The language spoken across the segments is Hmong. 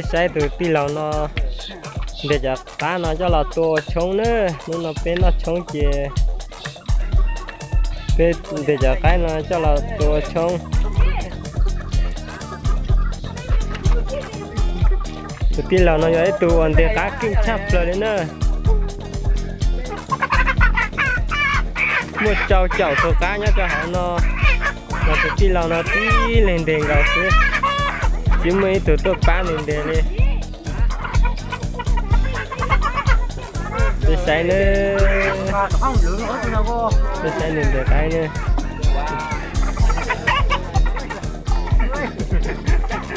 Saib tus tij laug no ntes cov qaib no coj los tua ua tshoob na. Hnub no peb noj tshoob ces peb ntes cov qaib no coj los tua ua tshoob. Tus tij laug no yog ib tug uas ntes qab keej tshaj plaws li na. Muaj rau caum tus qab nyob rau hauv no, mas tus tij laug no tib leeg ntes nkaus xwb, tsis muaj ib tug tuaj pab nws ntes li. Peb saib na, peb saib nws ntes qaib na.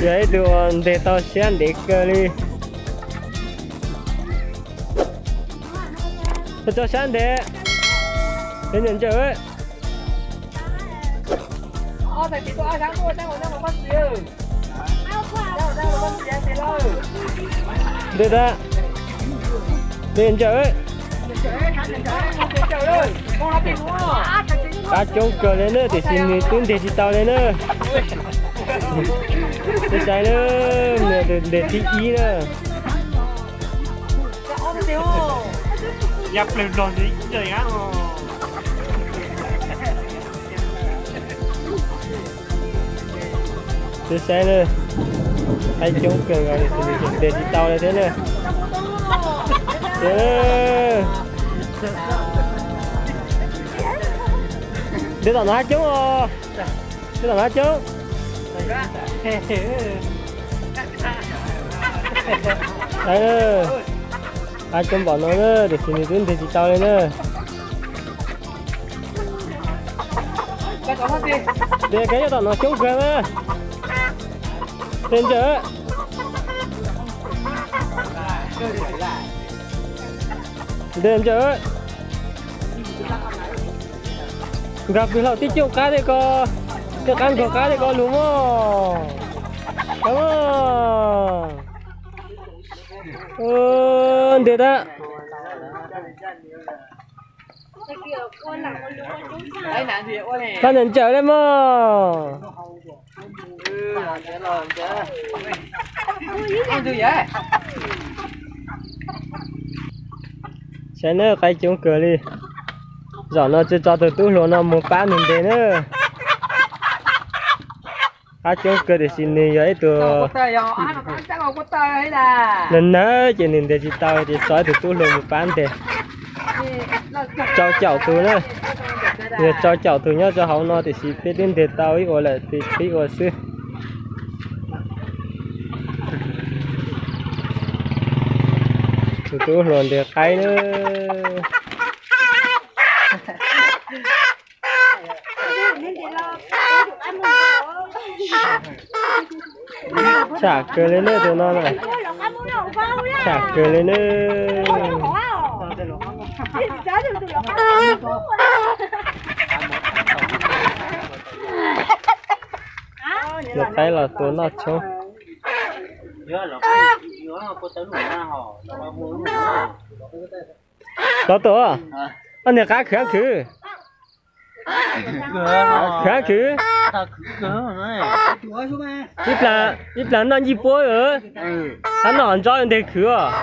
Yog ib tug uas ntes tau siab ntev kawg li. Tso sab ntev, ntev ntsawm. Ntev tas, ntev ntsawm. Qab coob kawg li na, tiam sis nws twb ntes tsis tau li na. Peb saib na, nws tus ntes thib ib na. Peb saib na, qaib coob kawg nkaus li, ntes tsis tau li thiab na. Ntes tom no haib coob os, ntes tom no haib coob. Haib coob npaum no na, tiam sis nws twb ntes tsis tau li na. Ntes kab nyob tom no coob kawg na. Ntes ntsawm. Ntes ntsawm. Nkag pw hlau tib cooj qab tej ko, tej qab nkaug qab tej ko lug mog. Ntes tas. Tau ntsawm ntsawm li mog. Saib na, qaib coob kawg li. Zaum no tso tso tus tub hluas no mus pab nws ntes na. Qaib coob kawg tiam sis nws yog ib tug nag nawb ces nws ntes tsis tau ces tso ib tug tub hluas mus pab ntes. Rau caum tus na, yog rau caum tus nyob rau hauv no tiam sis peb twb ntes tau ib ua lawm, peb ua xwb. Tus tub hluas ntes qaib na. Tsham kawg li na tus no na. Tsham kawg li na. Luag qaib los tua noj tshoob. Tod tuaj, ob niag qab khwv khwv. Khwv khwv. Ib plag noj ncej puab, qab noj ntsob nteg khwv os.